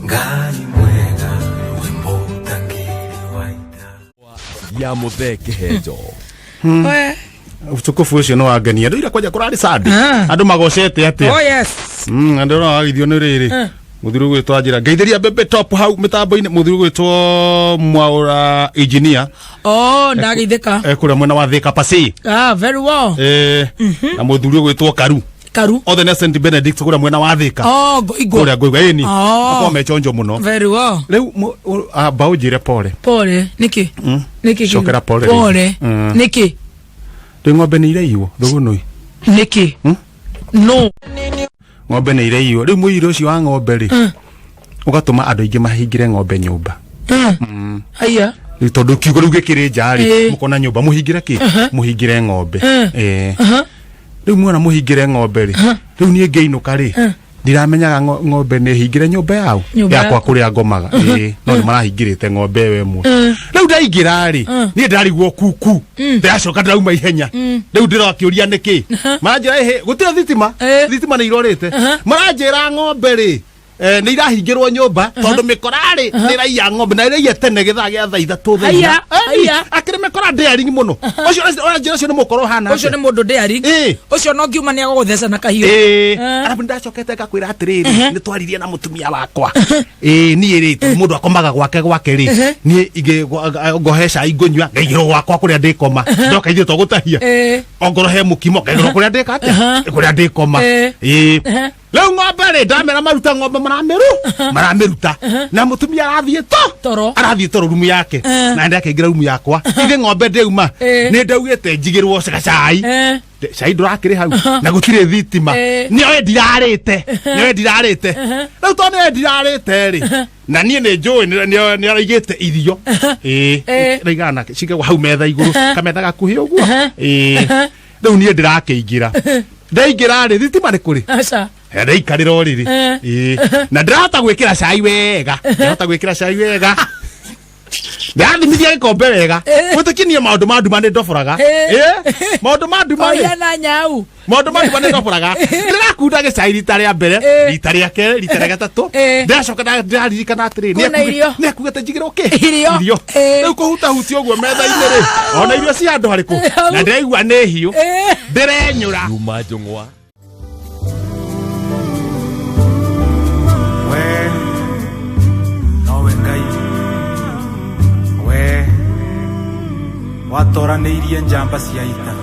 Ngai mwega we mũtangĩri wa ita. Ya muthee kihenjo. We. Utukufu ũcio nĩ wangenia ndũire kwanja kũrarĩ sandi. Ah. Andũ magocete atĩa? Oh yes. Andũ no wagithio nĩ rĩrĩ mũthuri ũgwĩtwo anjĩra ngeithĩria bebe top hau mĩtambo-inĩ, mũthuri ũgwĩtwo Mwaũra engineer. Oh, ndageithĩka. Kũrĩa mwena wa Thika Pasi. Ah, very well. Na mũthuri ũgwĩtwo Karu. Karu. Othe nĩ St Benedict kũrĩa mwena wa Thika. Oh, ngoigwo. Kũrĩa ngoigwa ĩni. Oh. Makorwo me chonjo mũno. Very well. Rĩu amba ũnjĩre pole. Pole nĩkĩ? Nĩkĩ? Cokera pole rĩngĩ. Pole. Nĩkĩ? Rĩu ng'ombe nĩ ireiywo thũgũnũi. Nĩkĩ? No. Ng'ombe nĩ ireiywo. Rĩu mũiyĩro ũcio wa ng'ombe rĩ ũgatũma andũ aingĩ mahingĩre ng'ombe nyũmba. Haya. Rĩu tondũ kiugo rĩu gĩkĩrĩ nja rĩ, mũkona nyũmba mũhingĩre kĩ, mũhingĩre ng'ombe. Rĩu muona mũhingĩre ng'ombe rĩ, rĩu niĩ ngĩinũka rĩ, ndiramenyaga ng'ombe nĩ hingĩre nyũmba yao Nyũmba yakwa yaku. kũrĩa ngomaga. No nĩ marahingĩrĩte ng'ombe ĩyo ĩmwe. Rĩu ndaingĩra rĩ, niĩ ndarigwo kuku, ndĩracoka ndĩrauma ihenya. Rĩu ndĩrakĩũria nĩkĩ maranjĩra ĩhĩ gũtirĩ thitima. Thitima nĩ irorĩte. Maranjĩra ng'ombe rĩ, nĩ irahingĩrwo nyũmba tondũ mĩkora rĩ nĩ ĩraiya ng'ombe na ĩraiya tene gĩthaa gĩa thaa 3 thaa Haiya, 4. Haiya. Akĩrĩ mĩkora ndĩaringi mũno ũcio ũranjĩra ũcio nĩ mũkora ũhana Ũcio atĩa? nĩ mũndũ ndĩari. Ũcio no ngiuma nĩ agũgũtheca na kahiũ. Arabu ndacokete ngakwĩra atĩrĩrĩ, nĩ twaririe na mũtumia wakwa. Niĩ rĩ, tondũ mũndũ akomaga gwake gwake rĩ, niĩ ngohe cai ngũnyua ngaigĩrwo gwakwa kũrĩa ndĩkoma, ndoka ithuĩ tũgũtahia. Ongorwo he mũkimo ngaigĩrwo kũrĩa ndĩka atĩa, kũrĩa ndĩkoma. Rĩu ng'ombe rĩ, ndamera maruta ng'ombe, maramĩruta na mũtumia arathiĩ to Toro. Arathiĩ toro rumu yake na ndakĩingĩra rumu yakwa. Ithe ng'ombe ndĩuma. Nĩ ndaugĩte njigĩrwo gacai. Cai ndũrakĩrĩ hau na gũtirĩ thitima. Nĩoĩ ndirarĩte, nĩoĩ ndirarĩte. Rĩu tondũ nĩoĩ ndirarĩte rĩ, na niĩ nĩ njũĩ nĩ araigĩte irio. Raigana cigagwo hau metha igũrũ, kametha gakuhĩ ũguo. Rĩu niĩ ndĩrakĩingĩra, ndaingĩra rĩ, thitima nĩ kũrĩ. Aca. Ndaikarĩra ũrĩrĩ. Na ndĩrahota gwĩkĩra cai wega, ndĩrahota gwĩkĩra cai wega, ndĩrathimithia gĩkombe wega. Gwĩtĩkinie maũndũ ma nduma nĩ ndoboraga. Maũndũ ma nduma rĩ, Oya na nyau. Maũndũ ma nduma nĩ ndoboraga. Ndĩrakunda gĩcai rita rĩa mbere, rita rĩa kerĩ, rita rĩa gatatũ. Ndĩracoka ndĩraririkana atĩrĩ, Kwĩna irio. nĩ akugĩte njigĩrwo kĩ? Irio. Irio. Rĩu kũhutahutia ũguo metha-inĩ rĩ, ona irio cia andũ harĩkũ? Hau. Na ndĩraigua nĩ hiũ. Ndĩrenyũra. Juma Njũng'wa. We nowe Ngai, we watoranĩirie njamba cia ita.